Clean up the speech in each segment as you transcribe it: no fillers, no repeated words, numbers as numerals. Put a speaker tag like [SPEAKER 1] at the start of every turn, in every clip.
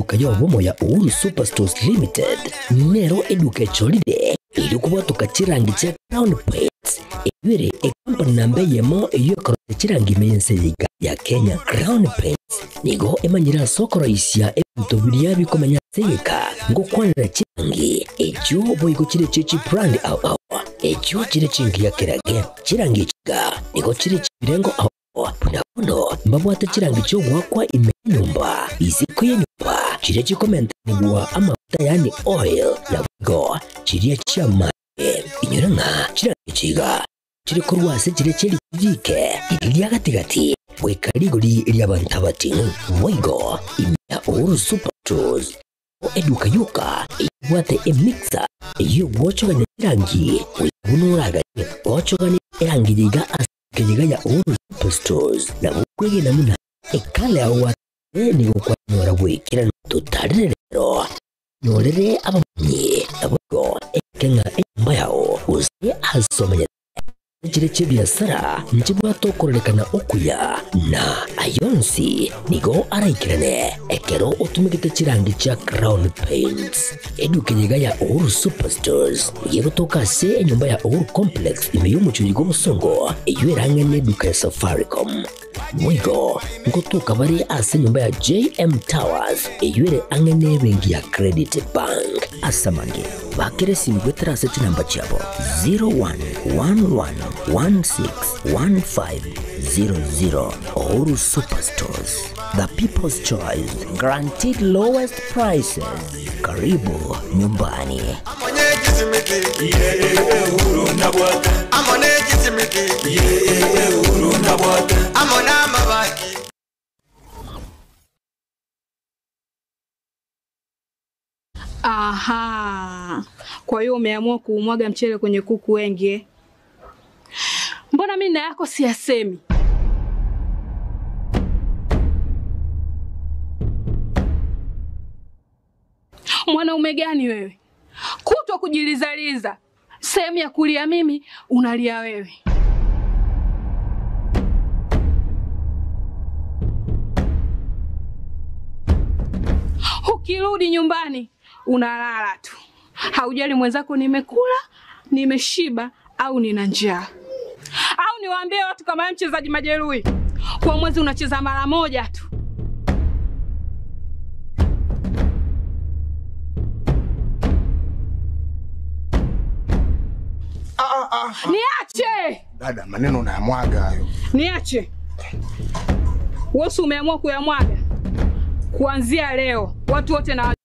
[SPEAKER 1] Eduka y'obomo ya Uhuru Superstores Limited nero eduka echorire erio kobwatoka chirangi chia Crown Paints, eyio ere ecompany namba eyemo eyio ekorosia chirangi ime y'ense eye iga ya Kenya. Crown Paints nigo emanyire ase okoroisia ebinto biria bikomenya ase egeka ngokwanera chirangi echio boigo chire chie chibrand ao ao echio chire chingiya kerage. Chirangi echi iga nigo chire chibirengo ao Buna bono mbabwate chirangi chi'ogoakwa ime y'enyomba, isiko y'enyomba, chiria chikomentanigwa amaguta yaani oil, naboigo chiria chi'amache. Inyora ng'a chirangi echi iga chire korwa ase chiria chie riike riria ria gati-gati goika rigori ri'abanto abating'u. Boigo ime ya Uhuru Super Stores eduka yoka eyebwate emixer eyio egwochogania chirangi goika buna oraganie gochogania erangi yiga ase Ekenyega ya Uhuru Superstores nabo okwegena buna ekala yao gwatebire nigo kwanyora goikeranu totarire rero. Nyorere abamanyi naboigo eke ng'a enyomba yao gose ase omanyete chire chi'ebiasara nchibwate okororekana okuya, na ayonsi nigo araikerane ekero otumegete chirangi chia Crown Paints. Eduka eyeiga ya Uhuru Superstores nigo egotoka ase enyomba ya Uhuru Complex ime y'omochie oyiga obosongo, eyio ere ang'e n'eduka ya Safaricom. Boigo ngotoka bare ase enyomba ya JM Towers eyio ere ang'e n'ebenki ya Credit Bank. Ase amange, bakera esimi goetera ase chinamba chiabo 0111161500. Uhuru Superstores, the people's choice, guaranteed lowest prices. Karibu nyumbani.
[SPEAKER 2] Aha. Kwa hiyo umeamua kuumwaga mchele kwenye kuku wengi eh? Mbona mimi na yako siyasemi? Mwanaume gani wewe? Kutwa kujilizaliza. Sehemu ya kulia mimi unalia wewe. Ukirudi nyumbani unalala tu, haujali mwenzako nimekula, nimeshiba au nina njaa. Au niwaambie watu kama wewe mchezaji majeruhi, kwa mwezi unacheza mara moja tu. Niache,
[SPEAKER 3] Dada, maneno unayamwaga hayo.
[SPEAKER 2] niache. Wewe si umeamua kuyamwaga? Kuanzia leo watu wote na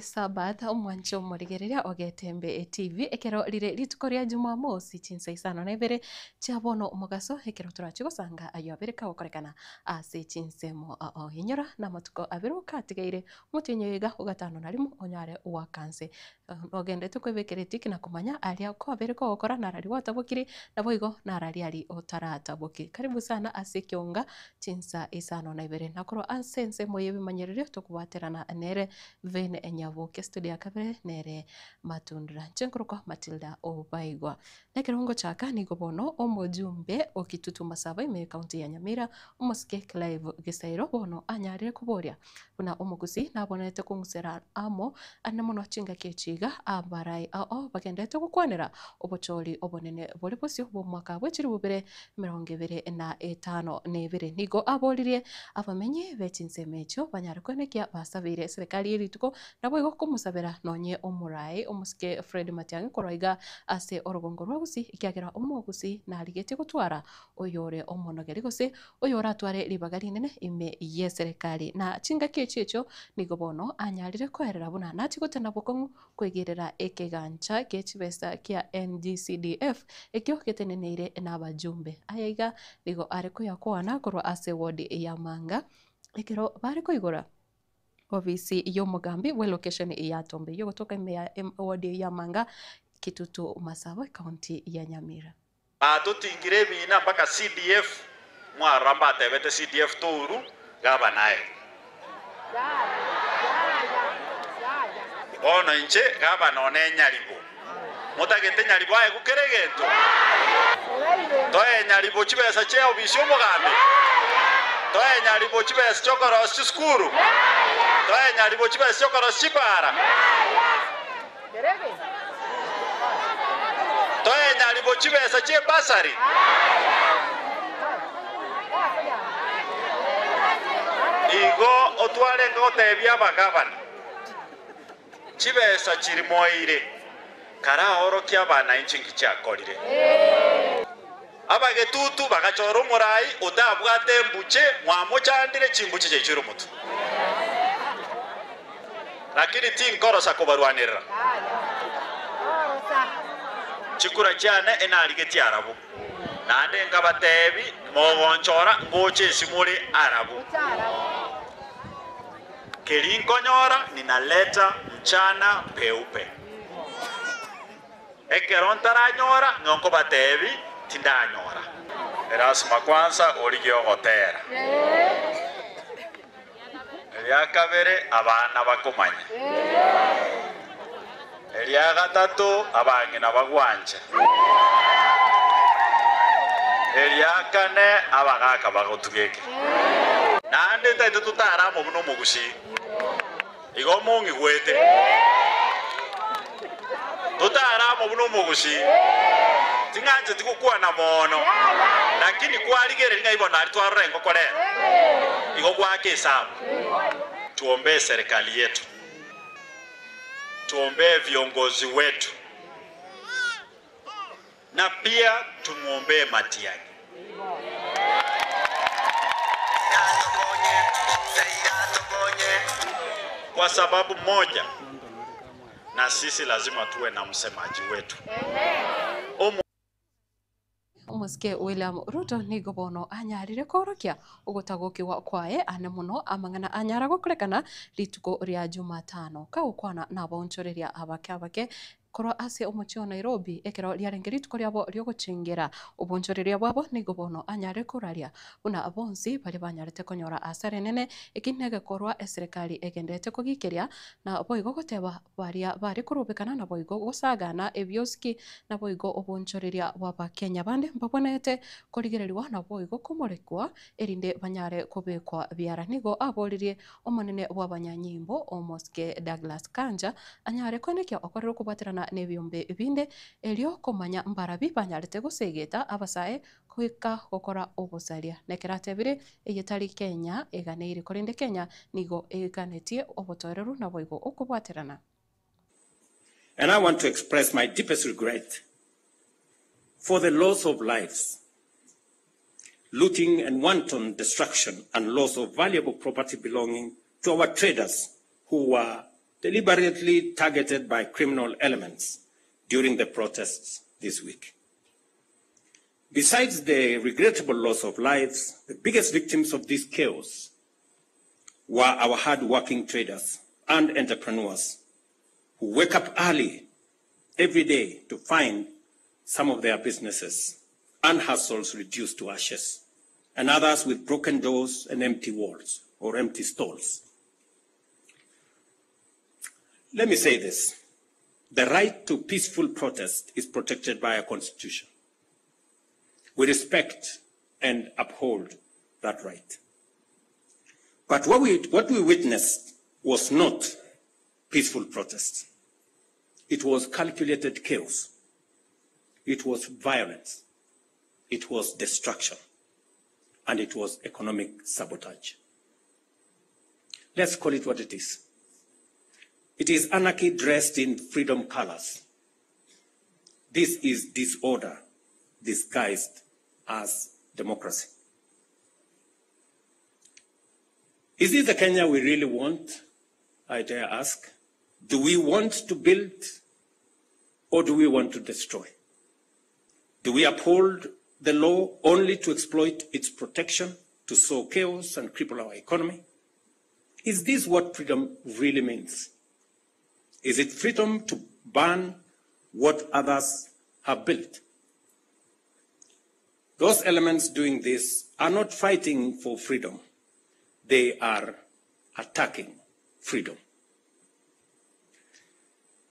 [SPEAKER 4] Sabath omwancho omorigereria ogetembe etv ekero rire rituko ria Jumamosi chinsa isano na ibere chia bono omogaso ekero torachi gosanga ayio abere kagokorekana ase chinsemo ao inyora na amatuko abere okatigeire omotienyi oyo iga ogatano na rimo onyare oakanse ogendete kwebekera etiki na komanya aria kwabere kogokora narari gwatabokire naboigo narari ari otarataboki. Karibu sana ase ekionga chinsa isano na ibere nakorwa ase ensemo ya ebimanyererio tokobwaterana nere Vane Nyaboke studio ya kabere nere Matundura inche nkorokwa Matilda Obaigwa. Nekero ngochaka nigo bono omojumbe o Kitutu Masaba ime ekaunti ya Nyamira omosike Clive Gisairo bono anyarire koboria buna omogusi nabonete kong'usera amo ande mono chingaki echi iga abarai ao bagenderete gokwanera obochori obonene bore bosio bw'omwaka bwe chilifu bibere emerongo ebere na etano na ebere. Nigo aboririe abamenyi be chinsemo echio banyare koenekia basabeire eserekari ye rituko naboigo komosabera nonye omorai omosike Fred Matiang'i korwa iga ase orogongo rwa Gusii ekiagera omogusii narigetie gotwara oyore omonogeri gose oyoratware ribaga rinene ime y'eserekari. Na chingaki echio echio nigo bono anyarire koerera buna nachie gotena bokong'u koigerera ekegancha gie chibesa kia NGCDF ekio geteneneire nabajumbe. Aya iga nigo are koyakwana korwa ase ward ya Manga ekero bare koigora ofisi y'omogambi bwe location ya Tombe eyio gotoka ime ya ward ya Manga, Kitutu Masaba, ekaunti ya Nyamira.
[SPEAKER 5] Batotingire ebiina mpaka CDF, mwarora mbatebete CDF touru, gavana aye. Bono inche gavana one Nyaribo. Motagete Nyaribo aegwe kera egento? Toe Nyaribo chibesa chia ofisi y'omogambi? Toe Nyaribo chibesa chi'okorosia chisukuru? Toe Nyaribo chibesa chi'okorosia chipara? Toe Nyaribo chibesa chi'ebasari? Igo otwarenge gotebia abagavana, Chibesa chiri moeire, karaorokie abanainchi nki chiakorire. Abagetutu bagachora omorai otabwate embuche, mwamochandire, chimbuche chiaichoire omotwe. Lakini tinkorosa kobarwanerera. Chikura chiane enarigetie arabwo, naende nkabatebi, Mogonchora ngocha ase more arabwo. Keri nkonyora ninaleta mchana peupe. Ekero ntaranyora nigo nkobatebi tindanyora. Erasima kwansa origie ogotera. Eria kabere abana bakomanye. Eria gatato abang'ina bagwanche. Eria kane abagaka bagotugeke. Naende ntaete totare amo buna omogusii, igo mong'igwete. Totare amo buna omogusii, ting'ancheti gokwana mono, lakini kwarigereria ng'a igo nario twarora engoko rero, igo goaka esabu. Tuombee serikali yetu, tuombee viongozi wetu, na pia tumwombee Matiang'i. Kwa sababu moja, na sisi lazima tuwe na msemaji wetu.
[SPEAKER 4] Omosike William Ruto nigo bono anyarire koorokia ogotagokigwa kwaye ane mono amang'ana anyara gokorekana rituko ria Jumatano kagokwana nabaonchoreria abake abake Korwa ase omochie o Nairobi, ekero riarenge rituko riabo ri'ogochengera obonchoreria bwabo, nigo bono anyare koraria buna bonsi baria banyarete konyora asara enene, eki negekorwa eserekari egenderete kogikeria, na boigo goteba baria bare korobekana naboigo gosagana ebiosiki naboigo obonchoreria bw'Abakenya bande mbabwenerete korigererigwa naboigo komorekwa erinde banyare kobekwa biara. Nigo aboririe Omonene bw'abanyanyimbo, Omosike Douglas Kanja, anyare koenekia okorera okobwaterana nebiombe binde, erio komanya mbarabi banyarete gosegeta abasae goika gokora obosaria. Nekero atebire, eye tari Kenya eganeiri korende Kenya nigo eganetie obotoereru naboigo okobwaterana.
[SPEAKER 6] And I want to express my deepest regret for the loss of lives, looting and wanton destruction and loss of valuable property belonging to our traders who were deliberately targeted by criminal elements during the protests this week. Besides the regrettable loss of lives, the biggest victims of this chaos were our hard-working traders and entrepreneurs who wake up early every day to find some of their businesses and hustles reduced to ashes, and others with broken doors and empty walls or empty stalls. Let me say this. The right to peaceful protest is protected by our constitution. We respect and uphold that right. But what we, what we witnessed was not peaceful protest. It was calculated chaos. It was violence. It was destruction. And it was economic sabotage. Let's call it what it is. It is anarchy dressed in freedom colors. This is disorder disguised as democracy. Is this the Kenya we really want? I dare ask. Do we want to build or do we want to destroy? Do we uphold the law only to exploit its protection, to sow chaos and cripple our economy? Is this what freedom really means? Is it freedom to burn what others have built? Those elements doing this are not fighting for freedom. They are attacking freedom.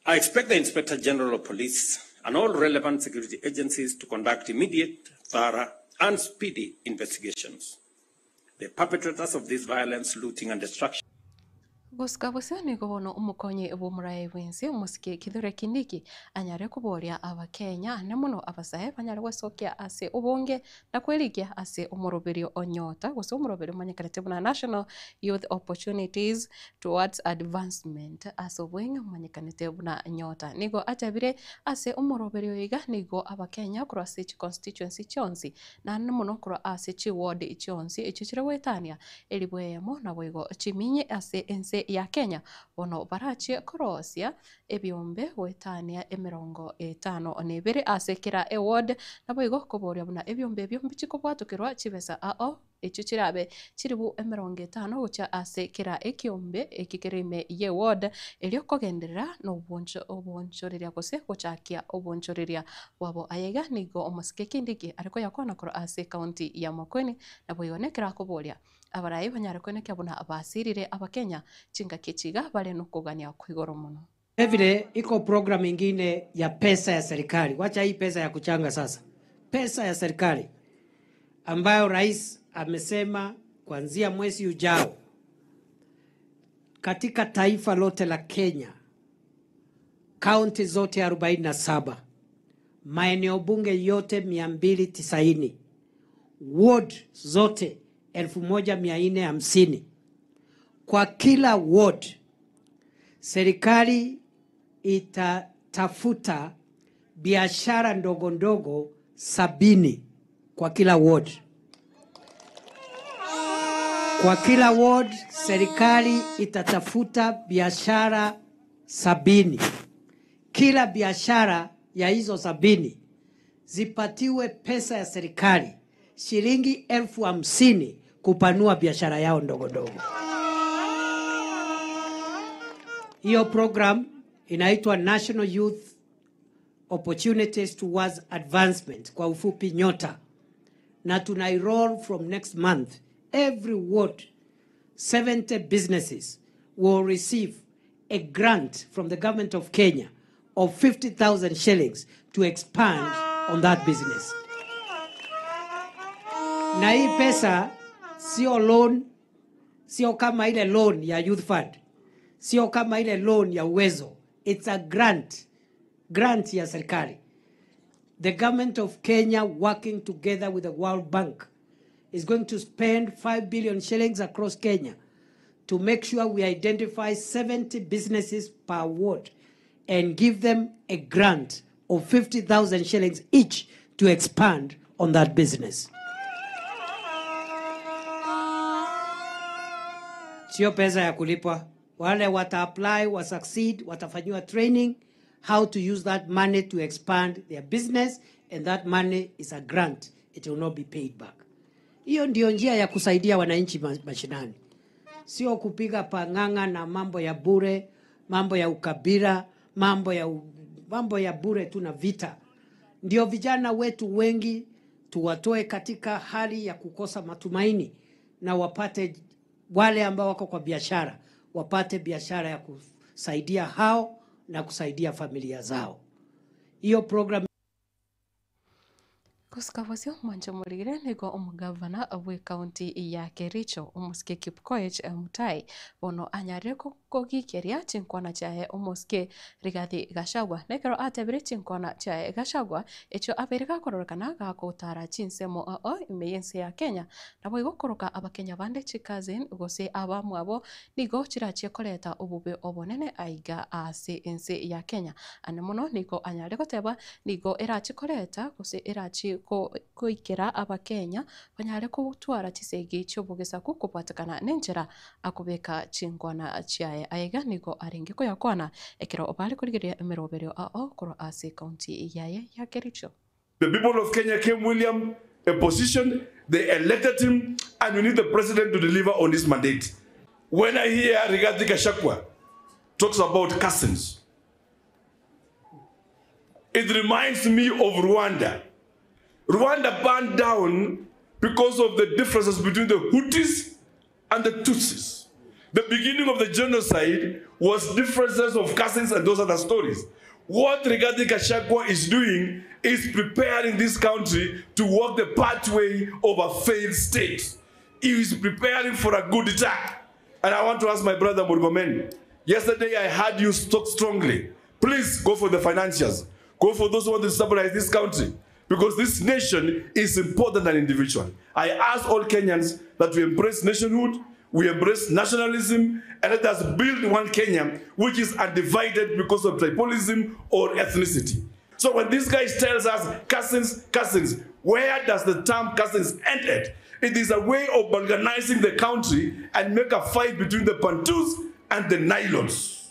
[SPEAKER 6] I expect the Inspector General of Police and all relevant security agencies to conduct immediate, thorough, and speedy investigations. The perpetrators of this violence, looting, and destruction
[SPEAKER 4] Gosika bosio nigo bono omokonyi bw'omoraai bw'ense omosike Kithure Kindiki anyare koboria Abakenya ane mono abasae banyare gwesokia ase obonge na kwerigia ase omoroberio o Nyota gose omoroberio omanyekanete buna National Youth Opportunities Towards Advancement ase obweng'e omanyekanete buna Nyota. Nigo atebire ase omoroberio oyo iga nigo Abakenya korwa ase chiconstituency chionsi Naende mono korwa ase chiward chionsi echio chire goetania elifu eyemo naboigo chiminye ase ense ya Kenya, bono barachie korosia ebiombe goetania emerongo etano na ebere ase kera eward, naboigo koboria buna ebiombe ebio mbichi kobwatokerwa chibesa ao echio chirabe chilifu emerongo etano gochia ase kera ekiombe eki kere ime y'eward, erio kogenderera nobonchoreria gose gochakia obonchoreria bwabo. Aya iga nigo omosike Kindiki are koyakwana korwa ase ekaunti ya Makueni, naboigo nekero akoboria abarai banyare koenekia buna basirire Abakenya chingaki echi iga bare nokogania kwa igoro mono.
[SPEAKER 7] Vilevile iko program ingine ya pesa ya serikali, wacha hii pesa ya kuchanga sasa, pesa ya serikali ambayo rais amesema kuanzia mwezi ujao katika taifa lote la Kenya, kaunti zote 47, maeneo bunge yote 290, ward zote 1450. Kwa kila ward serikali itatafuta biashara ndogo ndogo 70 kwa kila ward. Kwa kila ward serikali itatafuta biashara 70. Kila biashara ya hizo 70 zipatiwe pesa ya serikali shilingi 50,000 kupanua biashara yao ndogo ndogo. Hiyo program inaitwa National Youth Opportunities Towards Advancement, kwa ufupi NYOTA, na tuna roll from next month. Every ward 70 businesses will receive a grant from the government of Kenya of 50,000 shillings to expand on that business. Na hii pesa sio loan, sio kama ile loan ya Youth Fund, sio kama ile loan ya Uwezo. It's a grant, grant ya serikali. The government of Kenya working together with the World Bank is going to spend 5 billion shillings across Kenya to make sure we identify 70 businesses per ward and give them a grant of 50,000 shillings each to expand on that business. Sio pesa ya kulipwa. Wale wata apply, wa succeed, watafanyiwa training how to use that money to expand their business, and that money is a grant. It will not be paid back. Hiyo ndio njia ya kusaidia wananchi mashinani, sio kupiga pang'ang'a na mambo ya bure, mambo ya ukabila, mambo ya bure tu na vita. Ndio vijana wetu wengi tuwatoe katika hali ya kukosa matumaini na wapate, wale ambao wako kwa biashara wapate biashara ya kusaidia hao na kusaidia familia zao. Hiyo program
[SPEAKER 4] Gosika bosio mwancho morigire nigo omogavana bw'ekaunti ya Kericho omosike Kipkoech Mutai bono anyarire kogikeria chinkwana chiaye omosike Rigathi Gachagua nekero atebire chinkwana chiaye Gachagua echio abeire gakororekana gakotara chinsemo oo ime y'ense ya Kenya naboigo koroka abakenya bande chicousin gose abamwabo nigo chirachie koreta obobe obonene aiga ase ense ya Kenya ane mono nigo anyare goteba nigo erachi koreta gose erachi koikera abakenya banyare gotwara chisegi chiobogesaku kobwatekana nenchera akobeka chinkwana chiaye aiga nigo arenge koyakwana ekero bare korigereria emeroberio ao korwa ase ekaunti yaye ya Kericho.
[SPEAKER 8] The people of Kenya came William a position, they elected him, and we need the president to deliver on his mandate. When I hear Rigathi Gachagua talks about cousins, it reminds me of Rwanda. Rwanda burned down because of the differences between the Hutus and the Tutsis. The beginning of the genocide was differences of cousins and those other stories. What Rigathi Gachagua is doing is preparing this country to walk the pathway of a failed state. He is preparing for a good attack. And I want to ask my brother Murkomen, yesterday I heard you talk strongly. Please go for the financiers. Go for those who want to stabilize this country. Because this nation is important than individual. I ask all Kenyans that we embrace nationhood, we embrace nationalism, and let us build one Kenya which is undivided because of tribalism or ethnicity. So when this guy tells us cousins, cousins, where does the term cousins end at? It is a way of organizing the country and make a fight between the Bantus and the Nylons.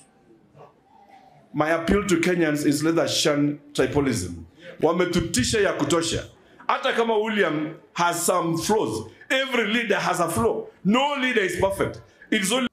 [SPEAKER 8] My appeal to Kenyans is let us shun tribalism. Wametutisha ya kutosha. Hata kama William has some flaws, every leader has a flaw. No leader is perfect. It's only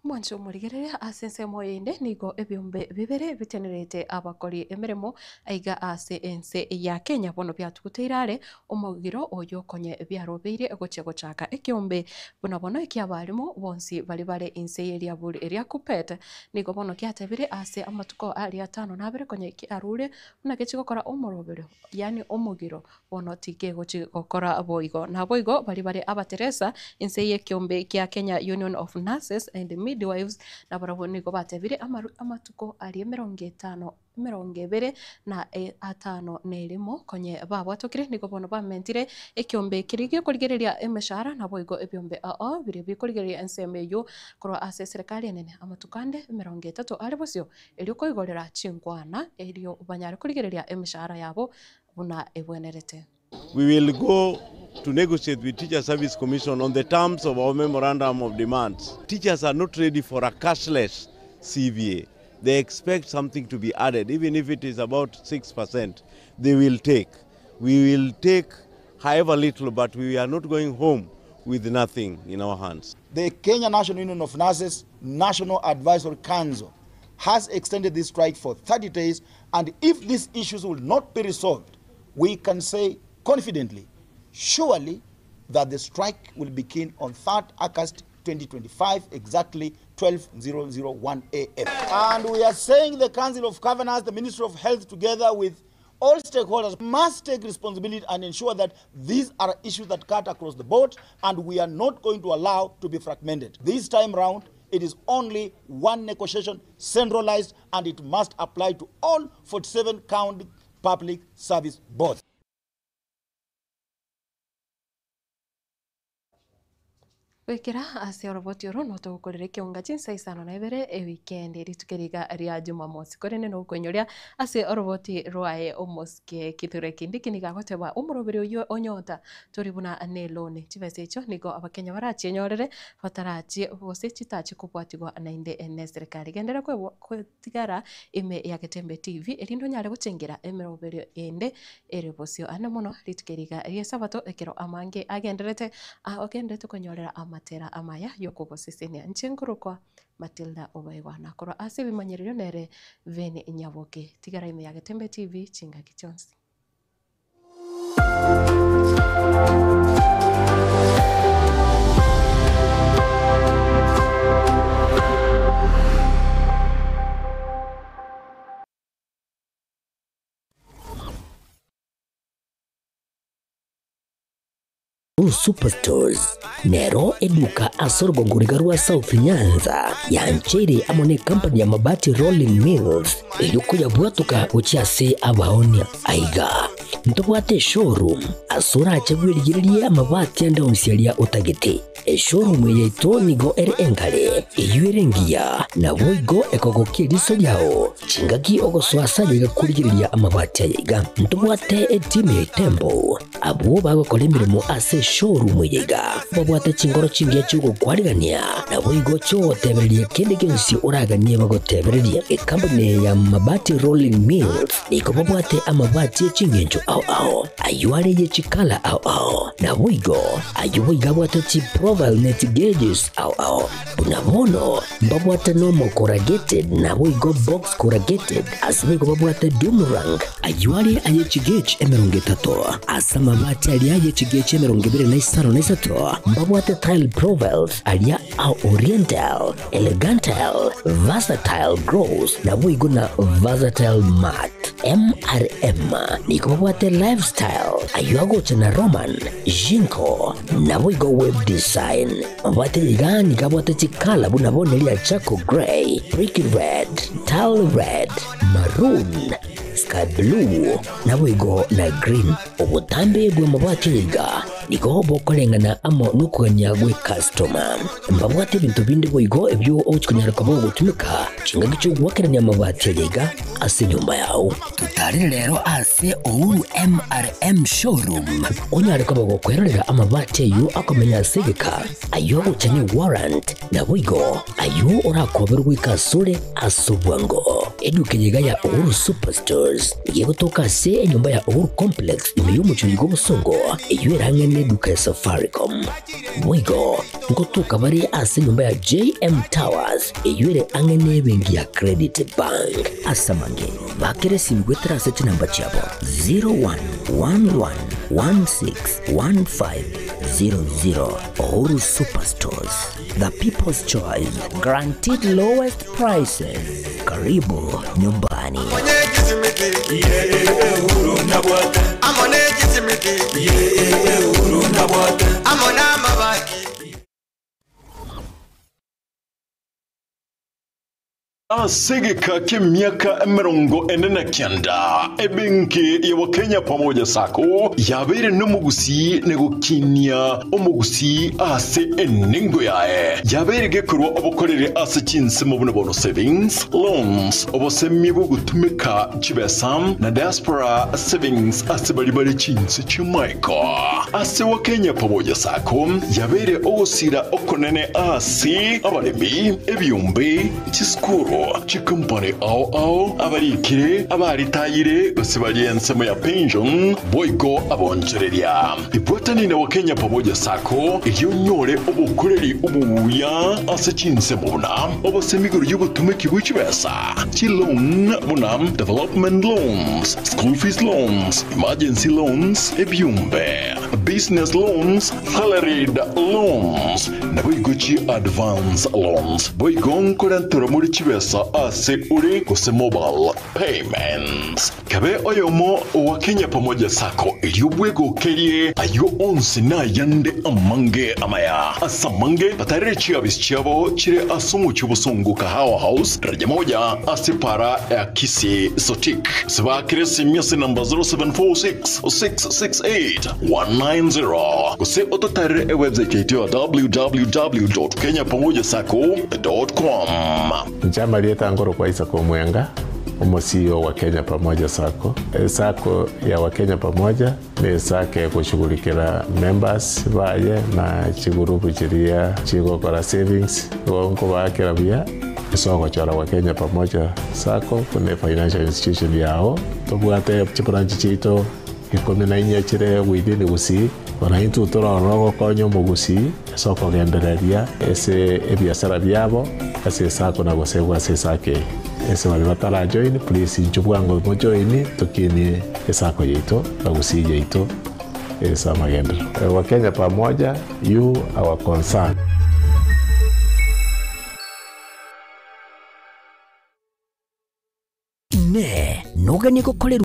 [SPEAKER 4] Mwancho omorigereria ase ensemo eyende nigo ebiombe bibere bitenerete abakori emeremo aiga ase ense ya Kenya bono biatuguteire are omogiro oyo okonye biarobeire gochia gochaka ekiombe buna bono ekiabarimo bonsi bari bare inse eria buri eria KUPPET nigo bono kiatebire ase amatuko aria atano na abere konye kiarure buna gechigokora omorobero yaani omogiro bono tikegochi gokora boigo na boigo bari bare abateresa inse ya ekiombe kia Kenya Union of Nurses and Midwives na barabwo nigo batebire amatuko aria emerongo etano emerongo ebere na atano na erimo konye babwatokire nigo bono bamentire ekiombe keri gekorigereria emeshahara nabo igo ebiombe ao biria bikorigereria ensemo eywo korwa ase eserikali enene amatuko ande emerongo etato are bosio erio koigorera chinkwana erio banyare korigereria emeshahara yabo buna ebwenerete.
[SPEAKER 9] We will go to negotiate with Teacher Service Commission on the terms of our memorandum of demands. Teachers are not ready for a cashless CBA. They expect something to be added, even if it is about 6%, they will take. We will take however little, but we are not going home with nothing in our hands.
[SPEAKER 10] The Kenya National Union of Nurses National Advisory Council has extended this strike for 30 days, and if these issues will not be resolved, we can say confidently, surely, that the strike will begin on 3rd August 2025, exactly 12:001 a.m. And we are saying the Council of Governors, the Ministry of Health, together with all stakeholders must take responsibility and ensure that these are issues that cut across the board, and we are not going to allow to be fragmented. This time round, it is only one negotiation, centralized, and it must apply to all 47 county public service boards.
[SPEAKER 4] Gwikira ase oroboti oro notogokorera ekionga chinsa isano na ibere ewikendi rituko riga ria Jumamosi korende nokoinyoria ase oroboti rwaye omosike kithure kindiki niga agoteba omoroberi oywo onyota tori buna ne loan chibesa echio nigo abakenya barachinyorere batarachi gose chitachi kobwatigwa naende ne serikali gendera gwetigara ime ya Getembe TV erinde onyare gochengera emeroberi ende ere bosio ane mono rituko riga ria esabato ekero amange agenderete ogenderete konyorera amatera amaya yokogosesenia nchengorokwa Matilda Obaigwana korwa ase ebimanyererio nere Veni Nyaboke tigara ime ya Getembe TV chingaki chionsi.
[SPEAKER 1] Superstores nero eduka asorogongoriga rwa South Nyanza yanchere amo ne company ya Mabati Rolling Mills eriokoya bwatuka gochia ase abaonia aiga ntobwate showroom asora bwerigereria amabati ande onsi aria otagete. Eshowroom yaito nigo ere engare eywo ere engiya nabo igo ekogokia eriso riao chingaki ogosoa yaiga kurigereria amabati ayaiga. Ntobwate etimu ya Itembo abwo bagokora emirimo ase showroom yaiga babwate chingoro chingiya chiogokwarigania nabo igo chiogotebereria kende gionsi oraganie bagotebereria. Ekampani ya Mabati Rolling Mills nigo babwate amabati echingencho ao ao, aywo are ye chikala ao ao, naboigo aywo boigo abwate chiprofile ne chigeges ao ao. Buna bono mbabwate normal corrugated naboigo box corrugated, ase boigo babwate doomerang, aywo are aye chigauge 30, ase amabati aria aye chigauge 23, mbabwate tile profiles aria a oriental, elegantal, versatile gloss, naboigo na versatile matte. MRM nigo babwate lifestyle, ayio agocha na Roman, Jinko, naboigo web design. Mabwate iga nigo abwate chikala buna bono eria charcoal grey, brick red, tile red, maroon, sky blue, naboigo na green. Obotambe bw'amabati iga nigo bokoreng'ana amo nokogania gw'ecustoma. Mbabwate ebinto binde boigo ebio ogochia konyara koba ogotumeka chingaki chi'ogoakerania amabati aya iga ase enyomba yao. Totarere rero ase Uhuru MRM Showroom onyare koba gokwerorera amabati ayio akomenya ase egeka, ayio agocha ne warrant, naboigo ayio orakoberwe goika asore ase obwango. Eduka eye iga ya Uhuru Superstores nigo egotoka ase enyomba ya Uhuru Complex ime y'omochie oyo bw'obosongo, eyio erang'e neduka ya Safaricom. Boigo ngotoka bare ase enyomba ya JM Towers eyio ere ang'e nebenki ya Credit Bank. Ase amange, bakera esimi goetera ase chinamba chiabo 0111161500. Uhuru Superstores, the people's choice, guaranteed lowest prices. Karibu nyumbani.
[SPEAKER 8] Ase egeka ki'emiaka 49, ebenki ya Wakenya Pamoja Sacco yabeire nomogusii na gokinia omogusii ase enengo yaye. Yabeire gekorwa obokoreri ase chinsemo buna bono savings, loans, obosemi bw'ogotumeka chibesa na diaspora savings ase baria bare chinse chi'amaiko. Ase Wakenya Pamoja Sacco yabeire ogosira okonene ase abaremi, ebiombe, chisukuru, chikompani ao ao, abarikire, abaritayire, gose baria ensemo ya pension, boigo abonchoreria. Ibwatani na Wakenya Pamoja Sacco erio onyore obokoreri obuya ase chinsemo buna obosemi igoro y'obotumeki bwe chibesa, chiloan buna development loans, school fees loans, emergency loans, ebiombe, business loans, salaried loans, naboigo chi advance loans. Boigo nkorenterwa more chibesa ase ore gose mobile payments. Kabe oyomo owa Kenya Pamoja Sacco erio bwegokerie ayio onsi na ayande amange amaya. Ase amange batarere chiabisi chiabo chire ase omochie obosongo Kahawa House, daraja moja ase para ya Kisii Sotik. Gose baakere esimi ase namba 0746 668 190 gose ototarere ewebsite yaito ya www.kenyapamojasacco.com.
[SPEAKER 11] Inche amarieta nkorokwa Isaac Omwenga, omo CEO wa Kenya Pamoja Sacco. Esacco ya Wakenya Pamoja ne esacco egoshughulikera members baye na chigurupu chiria chigokora savings, igo nkobaakera buya ase ogochora Wakenya Pamoja Sacco buna efinancial institution yao. Tobwate chibranch chiaito 14 chire within Gusii, bono intwe tore ororo gokonya omogusii ase okogendereria ase ebiasara biabo ase esacco na gosegwa ase esacco eye. Ase baria batarajoin, please inchuo bwango mojoini tokinie esacco yaito na Gusii yaito ase amagenderero. Wakenya Pamoja, you our concern.
[SPEAKER 1] Inee! Noganie gokorerwa